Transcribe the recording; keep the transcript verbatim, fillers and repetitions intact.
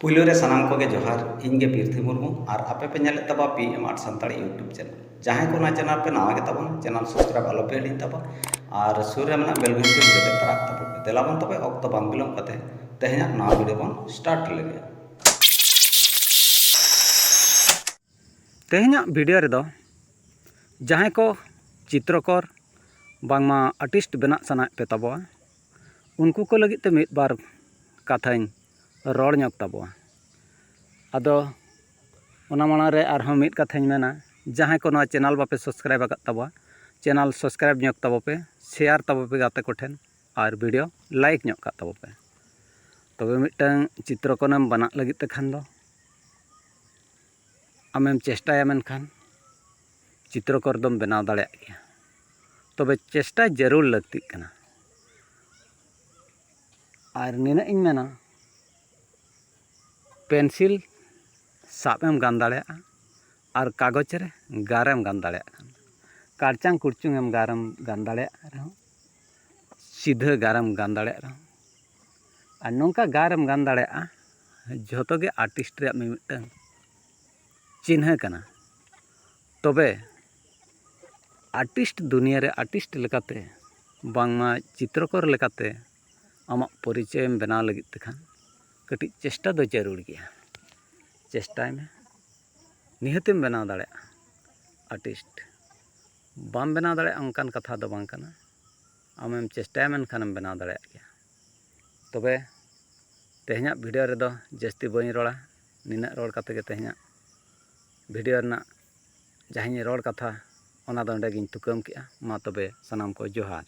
ᱯᱩᱭᱞᱩ ᱨᱮ ᱥᱟᱱᱟᱢ ᱠᱚᱜᱮ ᱡᱚᱦᱟᱨ᱾ ᱤᱧ ᱜᱮ ᱯᱤᱨᱛᱷᱤ ᱢᱩᱨᱢᱩ ᱟᱨ ᱟᱯᱮ ᱯᱮ ᱧᱮᱞᱮᱫ ᱛᱟᱵᱚᱱ P M Art Santali YouTube channel᱾ ᱡᱟᱦᱟᱸᱭ ᱠᱚ ᱱᱚᱣᱟ channel ᱯᱮ ᱱᱟᱣᱟ ᱜᱮ ᱛᱟᱵᱚᱱ, channel subscribe ᱟᱞᱚ ᱯᱮ ᱦᱤᱲᱤᱧ ᱛᱟᱵᱚᱱ ᱟᱨ ᱥᱩᱨ ᱨᱮ ᱢᱮᱱᱟᱜ bell ᱜᱷᱚᱱᱴᱤ ᱦᱚᱸ ᱡᱚᱛᱚ ᱛᱟᱨᱟᱜ ᱛᱟᱵᱚᱱ ᱯᱮ᱾ ᱫᱮᱞᱟ ᱵᱚᱱ ᱛᱚᱵᱮ ᱚᱠᱛᱚ ᱵᱟᱝ ᱵᱤᱞᱚᱢ ᱠᱟᱛᱮ ᱛᱮᱦᱮᱧᱟᱜ ᱱᱟᱣᱟ video ᱵᱚᱱ start ᱞᱮᱜᱮ᱾ ᱛᱮᱦᱮᱧᱟᱜ video ᱨᱮᱫᱚ ᱡᱟᱦᱟᱸᱭ ᱠᱚ ᱪᱤᱛᱨᱚᱠᱚᱨ ᱵᱟᱝᱢᱟ artist ᱵᱮᱱᱟᱜ ᱥᱟᱱᱟᱭᱮᱫ ᱯᱮ ᱛᱟᱵᱚᱣᱟ, ᱩᱱᱠᱩ ᱠᱚ ᱞᱟᱹᱜᱤᱫ ᱛᱮ ᱢᱤᱫ ᱵᱟᱨ ᱠᱟᱛᱷᱟᱧ ᱨᱚᱲ ᱧᱚᱜ ᱛᱟᱵᱚᱣᱟ᱾ ᱟᱫᱚ ᱚᱱᱟ ᱢᱟᱲᱟᱝ ᱨᱮ ᱟᱨᱦᱚᱸ ᱢᱤᱫ ᱠᱟᱛᱷᱟᱧ ᱢᱮᱱᱟ, ᱡᱟᱦᱟᱸᱭ ᱠᱚ ᱱᱚᱣᱟ channel ᱵᱟᱯᱮ subscribe ᱟᱠᱟᱫ ᱛᱟᱵᱚᱣᱟ, channel subscribe ᱧᱚᱜ ᱛᱟᱵᱚ ᱯᱮ, share ᱛᱟᱵᱚ ᱯᱮ ᱜᱟᱛᱮ ᱠᱚᱴᱷᱮᱱ, ᱟᱨ video like ᱧᱚᱜ ᱠᱟᱜ ᱛᱟᱵᱚ ᱯᱮ᱾ ᱛᱚᱵᱮ ᱢᱤᱫᱴᱟᱝ ᱪᱤᱛᱨᱚᱠᱚᱨᱮᱢ ᱵᱟᱱᱟᱜ ᱞᱟᱹᱜᱤᱫ ᱛᱮᱠᱷᱟᱱ ᱫᱚ ᱟᱢᱮᱢ ᱪᱮᱥᱴᱟᱭᱟ, ᱢᱮᱱᱠᱷᱟᱱ ᱪᱤᱛᱨᱚᱠᱚᱨ ᱫᱚᱢ ᱵᱮᱱᱟᱣ ᱫᱟᱲᱮᱭᱟᱜ ᱜᱮᱭᱟ᱾ ᱛᱚᱵᱮ ᱪᱮᱥᱴᱟ ᱡᱟᱹᱨᱩᱲ ᱞᱟᱹᱠᱛᱤᱜ ᱠᱟᱱᱟ᱾ ᱟᱨ ᱱᱤᱱᱟᱹᱜ ᱤᱧ ᱢᱮᱱᱟ, pencil ᱥᱟᱵ ᱮᱢ ᱜᱟᱱ ᱫᱟᱲᱮᱭᱟᱜᱼᱟ ᱟᱨ ᱠᱟᱜᱚᱡᱽ ᱨᱮ ᱜᱟᱨᱮᱢ ᱜᱟᱱ ᱫᱟᱲᱮᱭᱟᱜ ᱠᱷᱟᱱ, ᱠᱟᱲᱪᱟᱝ ᱠᱩᱲᱪᱩᱝ ᱮᱢ ᱜᱟᱨᱮᱢ ᱜᱟᱱ ᱫᱟᱲᱮᱭᱟᱜ ᱨᱮᱦᱚᱸ, ᱥᱤᱫᱷᱟᱹ ᱜᱟᱨᱮᱢ ᱜᱟᱱ ᱫᱟᱲᱮᱭᱟᱜ ᱨᱮᱦᱚᱸ, ᱟᱨ ᱱᱚᱝᱠᱟ ᱜᱟᱨᱮᱢ ᱜᱟᱱ ᱫᱟᱲᱮᱭᱟᱜᱼᱟ, ᱡᱷᱚᱛᱚ ᱜᱮ artist ᱨᱮᱭᱟᱜ ᱢᱤᱢᱤᱫᱴᱟᱝ ᱪᱤᱱᱦᱟᱹ ᱠᱟᱱᱟ᱾ ᱛᱚᱵᱮ artist ᱫᱩᱱᱤᱭᱟᱹ ᱨᱮ artist ᱞᱮᱠᱟᱛᱮ, ᱵᱟᱝᱢᱟ ᱪᱤᱛᱨᱚᱠᱚᱨ ᱞᱮᱠᱟᱛᱮ ᱟᱢᱟᱜ ᱯᱚᱨᱤᱪᱚᱭᱮᱢ ᱵᱮᱱᱟᱣ ᱞᱟᱹᱜᱤᱫ ᱛᱮᱠᱷᱟᱱ ᱠᱟᱹᱴᱤᱡ ᱪᱮᱥᱴᱟ ᱫᱚ ᱡᱟᱹᱨᱩᱲ ᱜᱮᱭᱟ᱾ ᱪᱮᱥᱴᱟᱭ ᱢᱮ, ᱱᱤᱦᱟᱹᱛᱮᱢ ᱵᱮᱱᱟᱣ ᱫᱟᱲᱮᱭᱟᱜᱼᱟ artist᱾ ᱵᱟᱢ ᱵᱮᱱᱟᱣ ᱫᱟᱲᱮᱭᱟᱜᱼᱟ ᱚᱱᱠᱟᱱ ᱠᱟᱛᱷᱟ ᱫᱚ ᱵᱟᱝ ᱠᱟᱱᱟ᱾ ᱟᱢᱮᱢ ᱪᱮᱥᱴᱟᱭᱟ, ᱢᱮᱱᱠᱷᱟᱱᱮᱢ ᱵᱮᱱᱟᱣ ᱫᱟᱲᱮᱭᱟᱜ ᱜᱮᱭᱟ᱾ ᱛᱚᱵᱮ ᱛᱮᱦᱮᱧᱟᱜ video ᱨᱮᱫᱚ ᱡᱟᱹᱥᱛᱤ ᱵᱟᱹᱧ ᱨᱚᱲᱟ, ᱱᱤᱱᱟᱹᱜ ᱨᱚᱲ ᱠᱟᱛᱮ ᱜᱮ ᱛᱮᱦᱮᱧᱟᱜ video ᱨᱮᱱᱟᱜ ᱡᱟᱦᱟᱸᱧ ᱨᱚᱲ ᱠᱟᱛᱷᱟ, ᱚᱱᱟ ᱫᱚ ᱚᱸᱰᱮ ᱜᱤᱧ ᱛᱩᱠᱟᱹᱢ ᱠᱮᱜᱼᱟ᱾ ᱢᱟ ᱛᱚᱵᱮ ᱥᱟᱱᱟᱢ ᱠᱚ ᱡᱚᱦᱟᱨ᱾